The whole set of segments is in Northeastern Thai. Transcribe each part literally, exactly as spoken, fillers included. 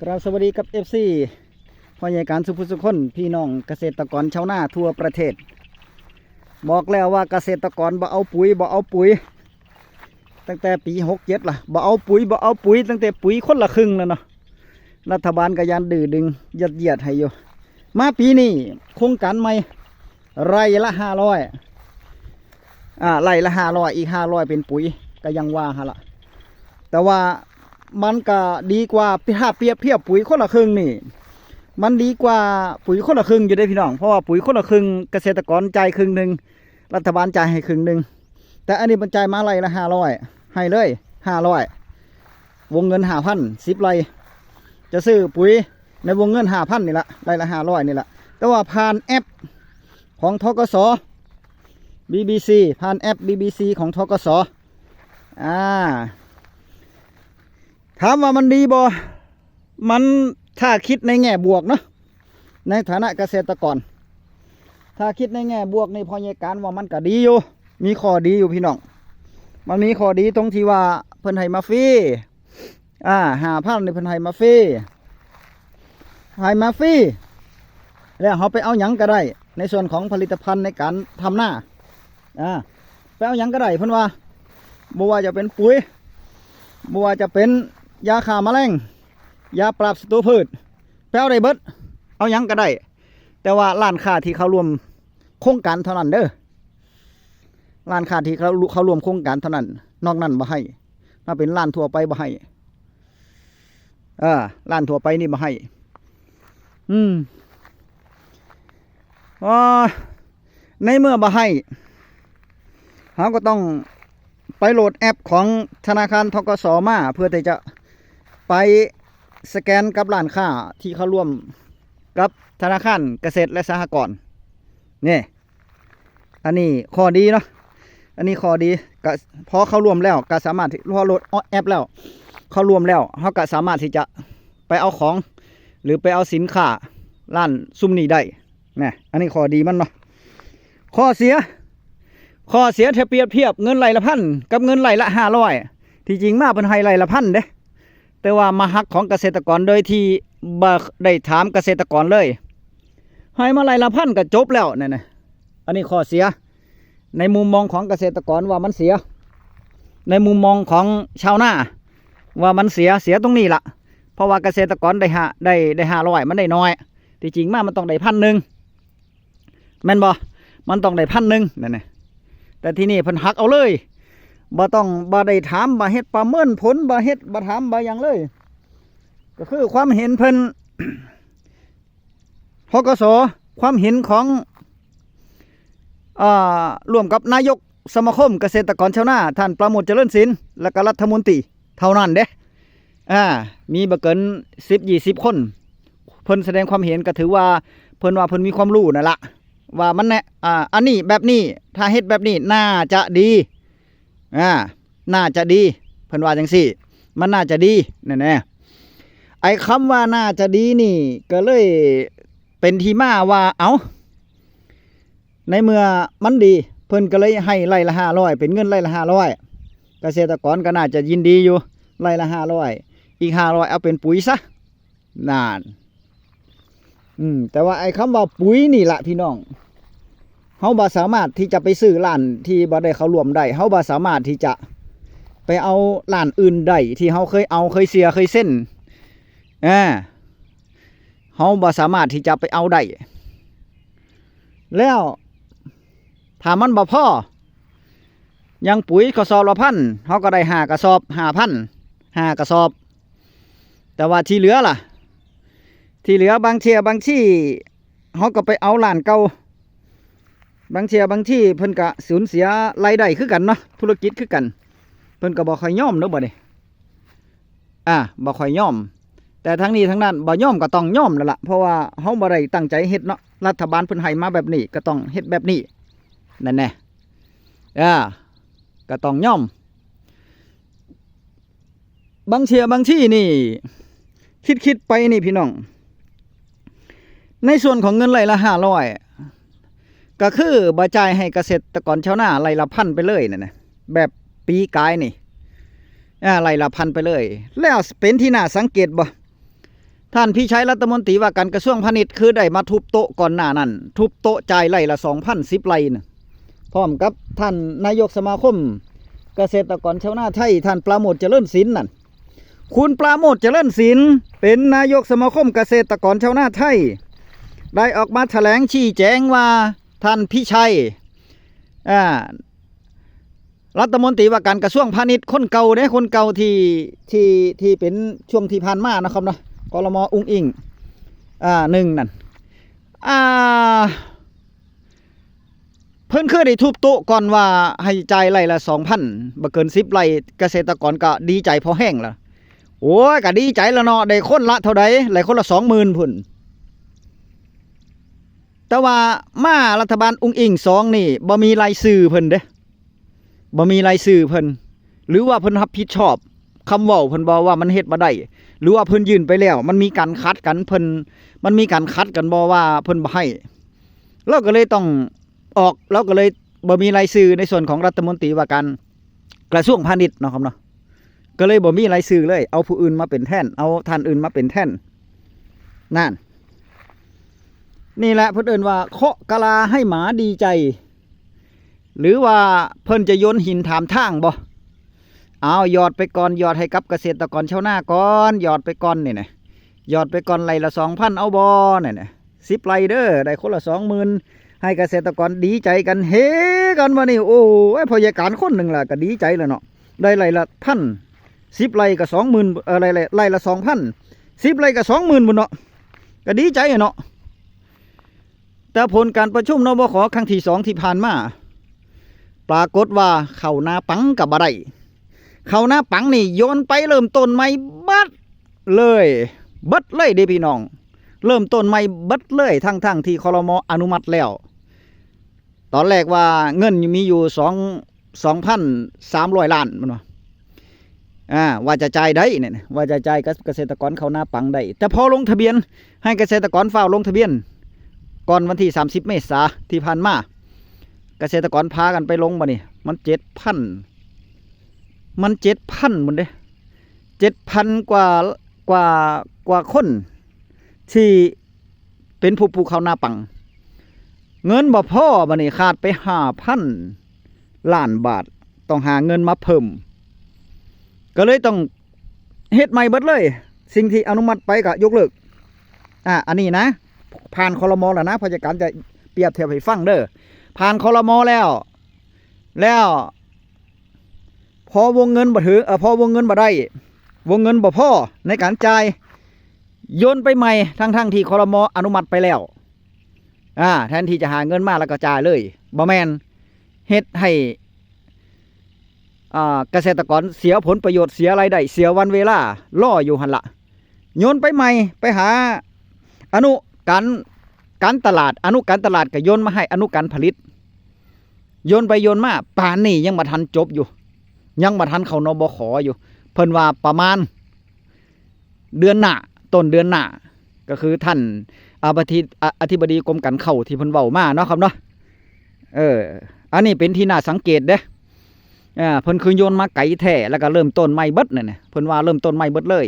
กราบสวัสดีกับ เอฟซี พ่อใหญ่การสุภุสุคน พี่น้องเกษตรกรชาวนาทั่วประเทศ บอกแล้วว่าเกษตรกรบ่เอาปุ๋ย บ่เอาปุ๋ย ตั้งแต่ปีหกเจ็ดล่ะ บ่เอาปุ๋ย บ่เอาปุ๋ย ตั้งแต่ปุ๋ยคนละครึ่งแล้วเนาะ รัฐบาลก็ยังดื้อดึงยัดเยียดให้อยู่ มาปีนี้โครงการใหม่ ไร่ละห้าร้อย อ่า ไร่ละห้าร้อย อีกห้าร้อยเป็นปุ๋ย ก็ยังว่าหั่นละ แต่ว่ามันก็ดีกว่า ถ้าเปรียบเทียบปุ๋ยคนละครึ่งนี่ มันดีกว่าปุ๋ยคนละครึ่งอยู่เด้พี่น้อง เพราะว่าปุ๋ยคนละครึ่งเกษตรกรจ่ายครึ่งหนึ่ง รัฐบาลจ่ายให้ครึ่งหนึ่ง แต่อันนี้มันจ่ายมาไร่ละห้าร้อย ให้เลยห้าร้อย วงเงินห้าพัน สิบไร่ จะซื้อปุ๋ยในวงเงินห้าพันนี่ละ ไร่ละห้าร้อยนี่ละ แต่ว่าผ่านแอปของ ธ.ก.ส. บี บี ซี ผ่านแอป บี บี ซี ของ ธ.ก.ส. อ่า ถามว่ามันดีบ่ มัน ถ้าคิดในแง่บวกเนาะ ในฐานะเกษตรกร ถ้าคิดในแง่บวกนี่พ่อใหญ่การว่ามันก็ดีอยู่ มีข้อดีอยู่พี่น้อง มันมีข้อดีตรงที่ว่าเพิ่นให้มาฟรี อ่า ห้าพันนี่เพิ่นให้มาฟรี ให้มาฟรี แล้วเฮาไปเอาหยังก็ได้ ในส่วนของผลิตภัณฑ์ในการทำนา อ่า ไปเอาหยังก็ได้เพิ่นว่า บ่ว่าจะเป็นปุ๋ย บ่ว่าจะเป็นยาฆ่าแมลง ยาปราบศัตรูพืช ไปเอาได้เบิด เอาหยังก็ได้ แต่ว่าร้านค้าที่เข้าร่วมโครงการเท่านั้นเด้อ ร้านค้าที่เขาเข้าร่วมโครงการเท่านั้น นอกนั้นบ่ให้ ถ้าเป็นร้านทั่วไปบ่ให้ เออ ร้านทั่วไปนี่บ่ให้ อืม อ๋อ ในเมื่อบ่ให้ เฮาก็ต้องไปโหลดแอปของธนาคาร ธ.ก.ส. มา เพื่อที่จะไปสแกนกับร้านค้าที่เข้าร่วมกับธนาคารเกษตรและสหกรณ์ นี่ อันนี้ข้อดีเนาะ อันนี้ข้อดี ก็พอเข้าร่วมแล้วก็สามารถที่ พอโหลดแอปแล้ว เข้าร่วมแล้ว เฮาก็สามารถที่จะไปเอาของ หรือไปเอาสินค้าร้านซุมนี้ได้ นะ อันนี้ข้อดีมันเนาะ ข้อเสีย ข้อเสียถ้าเปรียบเทียบเงินไร่ละพันกับเงินไร่ละห้าร้อย ที่จริงมาเพิ่นให้ไร่ละพันเด้ แต่ว่ามาหักของเกษตรกรโดยที่บ่ได้ถามเกษตรกรเลย ให้มาไร่ละพันก็จบแล้วนั่นนะ อันนี้ข้อเสีย ในมุมมองของเกษตรกรว่ามันเสีย ในมุมมองของชาวนาว่ามันเสีย เสียตรงนี้ละ เพราะว่าเกษตรกรได้ห้า ได้ ได้ห้าร้อย มันได้น้อย ที่จริงมามันต้องได้พันหนึ่ง แม่นบ่ มันต้องได้พันหนึ่งนั่นนะ แต่ที่นี่เพิ่นหักเอาเลย บ่ต้อง บ่ได้ถาม บ่เฮ็ดประเมินผล บ่เฮ็ด บ่ถาม บ่หยังเลย ก็คือความเห็นเพิ่น ธ.ก.ส. ความเห็นของ อ่า ร่วมกับนายกสมาคมเกษตรกรชาวนา ท่านประโมท เจริญศิลป์ และก็รัฐมนตรีเท่านั้นเด้ อ่า มีบ่เกินสิบ ยี่สิบ คน เพิ่นแสดงความเห็นก็ถือว่า เพิ่นว่าเพิ่นมีความรู้นั่นละ ว่ามันแน่ อ่า อันนี้แบบนี้ ถ้าเฮ็ดแบบนี้น่าจะดี อ่า น่าจะดี เพิ่นว่าจังซี่ มันน่าจะดี นั่นแหละ ไอ้คำว่าน่าจะดีนี่ ก็เลยเป็นที่มาว่า เอ้า ในเมื่อมันดี เพิ่นก็เลยให้ไร่ละห้าร้อย เป็นเงินไร่ละห้าร้อย เกษตรกรก็น่าจะยินดีอยู่ ไร่ละห้าร้อย อีกห้าร้อย เอาเป็นปุ๋ยซะ นั่น อืม แต่ว่าไอ้คำว่าปุ๋ยนี่ละพี่น้อง เฮาบ่สามารถที่จะไปซื้อร้านที่บ่ได้เข้าร่วมได้ เฮาบ่สามารถที่จะไปเอาร้านอื่นได้ ที่เฮาเคยเอา เคยเสีย เคยเซ็น อ่า เฮาบ่สามารถที่จะไปเอาได้ แล้วถ้ามันบ่พอ อย่างปุ๋ยกระสอบละพัน เฮาก็ได้ห้ากระสอบ ห้าพัน ห้ากระสอบ แต่ว่าที่เหลือล่ะ ที่เหลือบางเที่ยบางที่ เฮาก็ไปเอาร้านเก่า บางเที่ยบางที่เพิ่นก็สูญเสียรายได้คือกันเนาะ ธุรกิจคือกัน เพิ่นก็บ่ค่อยยอมเนาะบัดนี้ อ่า บ่ค่อยยอม แต่ทั้งนี้ทั้งนั้นบ่ยอมก็ต้องยอมนั่นล่ะ เพราะว่าเฮาบ่ได้ตั้งใจเฮ็ดเนาะ รัฐบาลเพิ่นให้มาแบบนี้ก็ต้องเฮ็ดแบบนี้ นั่นแหละ อ่า ก็ต้องยอม บางเที่ยบางที่นี่ คิดๆ ไปนี่พี่น้อง ในส่วนของเงินไร่ละห้าร้อย ก็คือบ่จ่ายให้เกษตรกรชาวนาไร่ละพันไปเลยนั่นนะ แบบปีกายนี่ อ่า ไร่ละพันไปเลย แล้วเป็นที่น่าสังเกตบ่ ท่านพิชัยรัฐมนตรีว่าการกระทรวงพาณิชย์คือได้มาทุบโต๊ะก่อนหน้านั้น ทุบโต๊ะจ่ายไร่ละสองพัน สิบไร่น่ะ พร้อมกับท่านนายกสมาคมเกษตรกรชาวนาไทย ท่านปราโมชย์เจริญศิลป์นั่น คุณปราโมชย์เจริญศิลป์เป็นนายกสมาคมเกษตรกรชาวนาไทย ได้ออกมาแถลงชี้แจงว่าท่านพิชัย อ่า รัฐมนตรีว่าการกระทรวงพาณิชย์คนเก่าเด้ คนเก่าที่ ที่ ที่เป็นช่วงที่ผ่านมานะครับเนาะ ครม.อุ๊งอิ๊ง อ่า หนึ่งนั่น อ่า เพิ่นเคยได้ทุบโต๊ะก่อนว่าให้จ่ายไร่ละสองพัน บ่เกินสิบไร่ เกษตรกรก็ดีใจพอแฮงแล้ว โอ้ย ก็ดีใจแล้วเนาะ ได้คนละเท่าใด ได้คนละสองหมื่นพุ้น แต่ว่ามารัฐบาลอุ๊งอิ๊งสองนี่บ่มีรายชื่อเพิ่นเด้ บ่มีรายชื่อเพิ่น หรือว่าเพิ่นรับผิดชอบคำเว้าเพิ่นบ่ว่ามันเฮ็ดบ่ได้ หรือว่าเพิ่นยื่นไปแล้ว มันมีการขัดกัน เพิ่น มันมีการขัดกันบ่ว่าเพิ่นบ่ให้ ลาวก็เลยต้องออก ลาวก็เลยบ่มีรายชื่อในส่วนของรัฐมนตรีว่าการกระทรวงพาณิชย์เนาะครับเนาะ ก็เลยบ่มีรายชื่อเลย เอาผู้อื่นมาเป็นแทน เอาท่านอื่นมาเป็นแทน นั่น นี่แหละเพิ่นเอิ้นว่าเคาะกะลาให้หมาดีใจ หรือว่าเพิ่นจะโยนหินถามทางบ่ เอาหยอดไปก่อน หยอดให้กับเกษตรกรชาวนาก่อน หยอดไปก่อนนี่นะ หยอดไปก่อนไร่ละสองพัน เอาบ่นี่นะ สิบไร่เด้อ ได้คนละสองหมื่น ให้เกษตรกรดีใจกันเฮกันว่านี่ โอ้ย พ่อใหญ่การคนหนึ่งล่ะก็ดีใจแล้วเนาะ ได้ไร่ละพัน สิบไร่ก็สองหมื่น เอ่อ ไร่ละ ไร่ละสองพัน สิบไร่ก็สองหมื่นพุ้นเนาะ ก็ดีใจอะเนาะ แต่ผลการประชุม นบข ครั้งที่สองที่ผ่านมา ปรากฏว่าเข้านาปังก็บ่ได้ เข้านาปังนี่โยนไปเริ่มต้นใหม่เบิดเลย เบิดเลยเด้พี่น้อง เริ่มต้นใหม่เบิดเลย ทั้งๆที่ ครม. อนุมัติแล้ว ตอนแรกว่าเงินมีอยู่สอง สองพันสามร้อยล้าน มันว่า อ่า ว่าจะจ่ายได้เนี่ยนะ ว่าจะจ่ายกับเกษตรกรเข้านาปังได้ แต่พอลงทะเบียน ให้เกษตรกรฟ้าวลงทะเบียน ก่อนวันที่สามสิบเมษาที่ผ่านมา เกษตรกรพากันไปลงบัดนี้ มันเจ็ดพัน มันเจ็ดพันพุ้นเด้ เจ็ดพันกว่า กว่า กว่าคน ที่เป็นผู้ปลูกข้าวนาปัง เงินบ่พอ บัดนี้ขาดไปห้าพันล้านบาท ต้องหาเงินมาเพิ่ม ก็เลยต้องเฮ็ดใหม่เบิดเลย สิ่งที่อนุมัติไปก็ยกเลิก อ่า อันนี้นะ ผ่าน ครม. แล้วนะ พ่อใหญ่การจะเปรียบเทียบให้ฟังเด้อ ผ่าน ครม. แล้ว แล้ว พอวงเงินบ่ถึง เอ่อ พอวงเงินบ่ได้ วงเงินบ่พอในการจ่าย โยนไปใหม่ ทั้งๆที่ ครม. อนุมัติไปแล้ว อ่า แทนที่จะหาเงินมาแล้วก็จ่ายเลย บ่แม่น เฮ็ดให้ อ่า เกษตรกรเสียผลประโยชน์ เสียรายได้ เสียวันเวลา รออยู่หั่นละ โยนไปใหม่ ไปหาอนุการ การตลาด อนุการตลาดก็โยนมาให้อนุการผลิต โยนไปโยนมา ป่านนี้ยังบ่ทันจบอยู่ ยังบ่ทันเข้า นบข อยู่ เพิ่นว่าประมาณเดือนหน้า ต้นเดือนหน้า ก็คือท่านอธิบดี อ- อธิบดีกรมการข้าวที่เพิ่นเว้ามาเนาะครับเนาะ เออ อันนี้เป็นที่น่าสังเกตเด้ อ่า เพิ่นคือโยนมาไกลแท้ แล้วก็เริ่มต้นใหม่เบิดนั่นน่ะ เพิ่นว่าเริ่มต้นใหม่เบิดเลย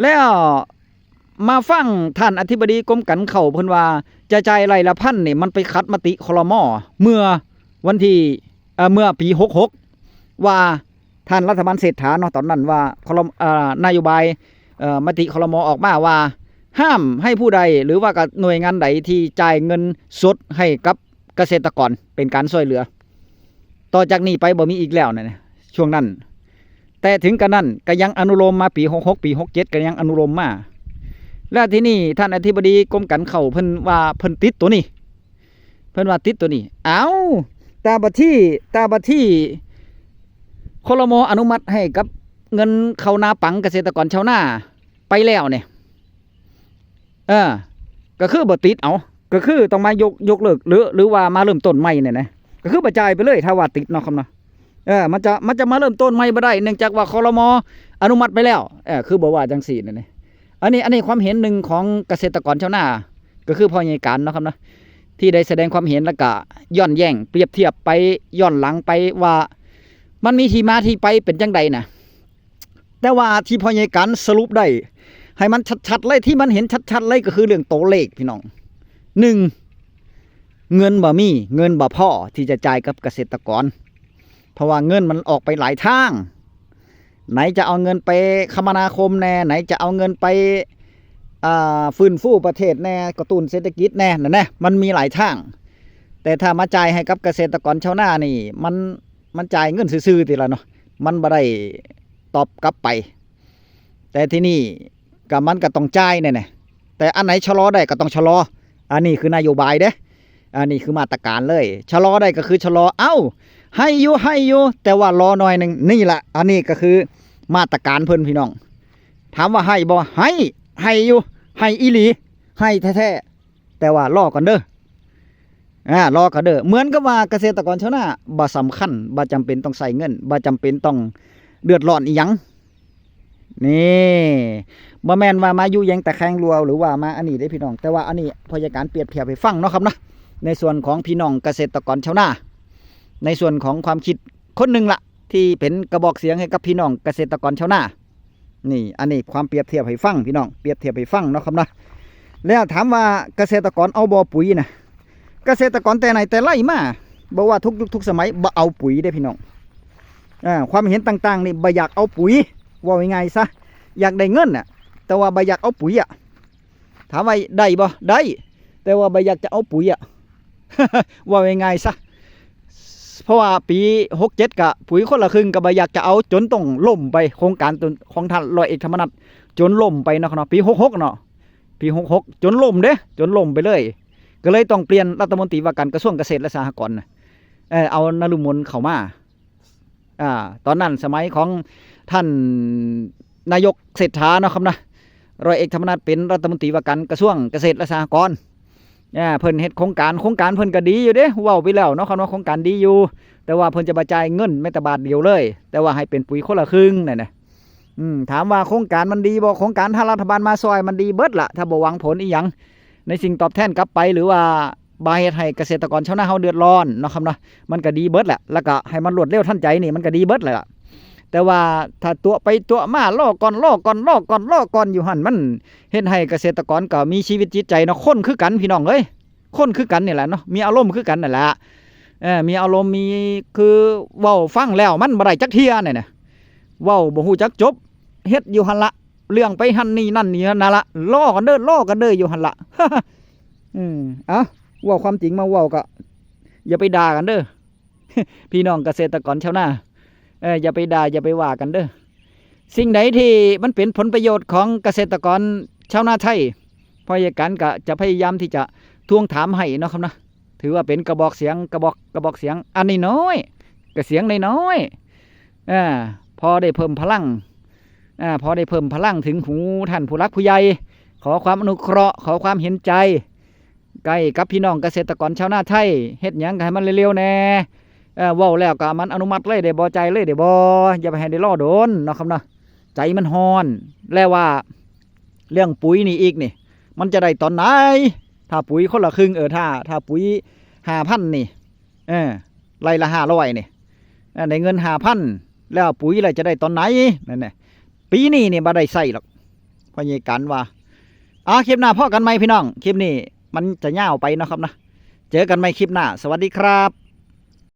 แล้วมาฟังท่านอธิบดีกรมการข้าวเพิ่นว่าจะจ่ายไร่ละพันนี่ มันไปขัดมติ ครม. เมื่อวันที่ เอ่อ เมื่อปี หกหก ว่าท่านรัฐบาลเศรษฐาเนาะ ตอนนั้นว่า ครม. เอ่อ นโยบาย เอ่อ มติ ครม. ออกมาว่า ห้ามให้ผู้ใด หรือว่ากับหน่วยงานใดที่จ่ายเงินสดให้กับเกษตรกรเป็นการช่วยเหลือ ต่อจากนี้ไปบ่มีอีกแล้วนะ ช่วงนั้น แต่ถึงกระนั้นก็ยังอนุโลมมา ปี หกหก ปี หกเจ็ด ก็ยังอนุโลมมา แล้วทีนี้ท่านอธิบดีกรมการข้าวเพิ่นว่าเพิ่นติดตัวนี้ เพิ่นว่าติดตัวนี้ เอ้า ตาบัดที่ ตาบัดที่ ครม. อนุมัติให้กับเงินเข้านาปังเกษตรกรชาวนาไปแล้วเนี่ย เออ ก็คือบ่ติด เอา ก็คือต้องมายก ยกเลิก หรือ หรือว่ามาเริ่มต้นใหม่เนี่ยนะ ก็คือบ่จ่ายไปเลย ถ้าว่าติดเนาะครับเนาะ เออ มันจะ มันจะมาเริ่มต้นใหม่บ่ได้ เนื่องจากว่า ครม. อนุมัติไปแล้ว เออ คือบ่ว่าจังซี่นั่นนี่ อันนี้ อันนี้ความเห็นหนึ่งของเกษตรกรชาวนา ก็คือพ่อใหญ่การเนาะครับเนาะ ที่ได้แสดงความเห็น แล้วก็ย้อนแย้ง เปรียบเทียบไป ย้อนหลังไปว่า มันมีที่มาที่ไปเป็นจังใดนะ แต่ว่าที่พ่อใหญ่การสรุปได้ ให้มันชัดๆเลย ที่มันเห็นชัดๆเลยก็คือเรื่องตัวเลขพี่น้อง หนึ่ง เงินบ่มี เงินบ่พอที่จะจ่ายกับเกษตรกร เพราะว่าเงินมันออกไปหลายทาง ไหนจะเอาเงินไปคมนาคมแน่ ไหนจะเอาเงินไป อ่า ฟื้นฟูประเทศแน่ กระตุ้นเศรษฐกิจแน่ นั่นแน่ มันมีหลายทาง แต่ถ้ามาจ่ายให้กับเกษตรกรชาวนานี่ มัน มันจ่ายเงินซื่อๆติละเนาะ มันบ่ได้ตอบกลับไป แต่ที่นี่ก็มันก็ต้องจ่ายแน่ๆ แต่อันไหนชะลอได้ก็ต้องชะลอ อันนี้คือนโยบายเด้ อันนี้คือมาตรการเลย ชะลอได้ก็คือชะลอ เอ้า ให้อยู่ ให้อยู่ แต่ว่ารอหน่อยหนึ่ง นี่แหละ อันนี้ก็คือมาตรการเพิ่นพี่น้อง ถามว่าให้บ่ ให้ ให้อยู่ ให้อีหลี ให้แท้ๆ แต่ว่ารอก่อนเด้อ อ่า รอก่อนเด้อ เหมือนกับว่าเกษตรกรชาวนาบ่สำคัญ บ่จำเป็นต้องใช้เงิน บ่จำเป็นต้องเดือดร้อนอีหยัง นี่ บ่แม่นว่ามายุแยงตะแคงรัว หรือว่ามาอันนี้เด้พี่น้อง แต่ว่าอันนี้พ่อใหญ่การเปรียบเทียบให้ฟังเนาะครับเนาะ ในส่วนของพี่น้องเกษตรกรชาวนา ในส่วนของความคิดคนหนึ่งละ ที่เป็นกระบอกเสียงให้กับพี่น้องเกษตรกรชาวนา นี่ อันนี้ความเปรียบเทียบให้ฟังพี่น้อง เปรียบเทียบให้ฟังเนาะครับเนาะ แล้วถามว่าเกษตรกรเอาบ่ปุ๋ยนะ เกษตรกรแต่ไหนแต่ไรมา บอกว่าทุกยุคทุกสมัยบ่เอาปุ๋ยเด้พี่น้อง อ่า ความเห็นต่างๆนี่บ่อยากเอาปุ๋ย ว่าง่ายๆซะ อยากได้เงินน่ะ แต่ว่าบ่อยากเอาปุ๋ยอ่ะ ถามว่าได้บ่ ได้ แต่ว่าบ่อยากจะเอาปุ๋ยอ่ะ ว่าง่ายๆซะ เพราะว่าปีหกเจ็ดกะปุ๋ยคนละครึ่งก็บ่อยากจะเอา จนต้องล้มไป โครงการของท่านร้อยเอกธรรมนัส จนล้มไปเนาะครับเนาะ ปีหกหกเนาะ ปีหกหก จนล้มเด้ จนล้มไปเลย ก็เลยต้องเปลี่ยนรัฐมนตรีว่าการกระทรวงเกษตรและสหกรณ์นะ เออ เอานฤมลเข้ามา อ่า ตอนนั้นสมัยของท่านนายกเศรษฐาเนาะครับนะ ร้อยเอกธรรมนัสเป็นรัฐมนตรีว่าการกระทรวงเกษตรและสหกรณ์ อ่า เพิ่นเฮ็ดโครงการ โครงการเพิ่นก็ดีอยู่เด้ เว้าไปแล้วเนาะครับเนาะ โครงการดีอยู่ แต่ว่าเพิ่นจะบ่จ่ายเงินแม้แต่บาทเดียวเลย แต่ว่าให้เป็นปุ๋ยคนละครึ่งนั่นนะ อืม ถามว่าโครงการมันดีบ่ โครงการถ้ารัฐบาลมาซ่อยมันดีเบิดละ ถ้าบ่หวังผลอีหยังในสิ่งตอบแทนกลับไป หรือว่าบ่เฮ็ดให้เกษตรกรชาวนาเฮาเดือดร้อนเนาะครับเนาะ มันก็ดีเบิดแหละ แล้วก็ให้มันรวดเร็วทันใจนี่มันก็ดีเบิดแหละ แต่ว่าถ้าตั๋วไปตั๋วมา รอก่อน รอก่อน รอก่อน รอก่อนอยู่หั่น มันเฮ็ดให้เกษตรกรก็มีชีวิตจิตใจเนาะ คนคือกันพี่น้องเอ้ย คนคือกันนี่แหละเนาะ มีอารมณ์คือกันนั่นแหละ เออ มีอารมณ์ มี คือเว้าฟังแล้วมันบ่ได้จักเทื่อนี่นะ เว้าบ่ฮู้จักจบ เฮ็ดอยู่หั่นละ เรื่องไปหั่นนี่นั่นนี่นั่นละ รอกันเด้อ รอกันเด้ออยู่หั่นละ อืม เอ้า เว้าความจริงมาเว้าก็ อย่าไปด่ากันเด้อ พี่น้องเกษตรกรชาวนา เออ อย่าไปด่า อย่าไปว่ากันเด้อ สิ่งใดที่มันเป็นผลประโยชน์ของเกษตรกรชาวนาไทย พ่อใหญ่การก็จะพยายามที่จะทวงถามให้เนาะครับนะ ถือว่าเป็นกระบอกเสียง กระบอก กระบอกเสียงอันน้อยๆ กระเสียงน้อยๆ อ่า พอได้เพิ่มพลัง อ่า พอได้เพิ่มพลังถึงหูท่านผู้หลักผู้ใหญ่ ขอความอนุเคราะห์ ขอความเห็นใจ ใกล้กับพี่น้องเกษตรกรชาวนาไทย เฮ็ดหยังก็ให้มันเร็วๆแหน่ เอ่อ เว้าแล้วก็มันอนุมัติเลยได้บ่ จ่ายเลยได้บ่ อย่าไปให้ได้รอโดนเนาะครับเนาะ ใจมันฮ้อน แล้วว่าเรื่องปุ๋ยนี่อีกนี่ มันจะได้ตอนไหน ถ้าปุ๋ยคนละครึ่ง เออ ถ้า ถ้าปุ๋ยห้าพันนี่ เออ ไร่ละห้าร้อยนี่ เออ ได้เงินห้าพัน แล้วปุ๋ยล่ะจะได้ตอนไหน นั่นแหละ ปีนี้นี่บ่ได้ใช้หรอก พ่อใหญ่กันว่า อ่า คลิปหน้าพ้อกันใหม่พี่น้อง คลิปนี้มันจะยาวไปเนาะครับนะ เจอกันใหม่คลิปหน้า สวัสดีครับ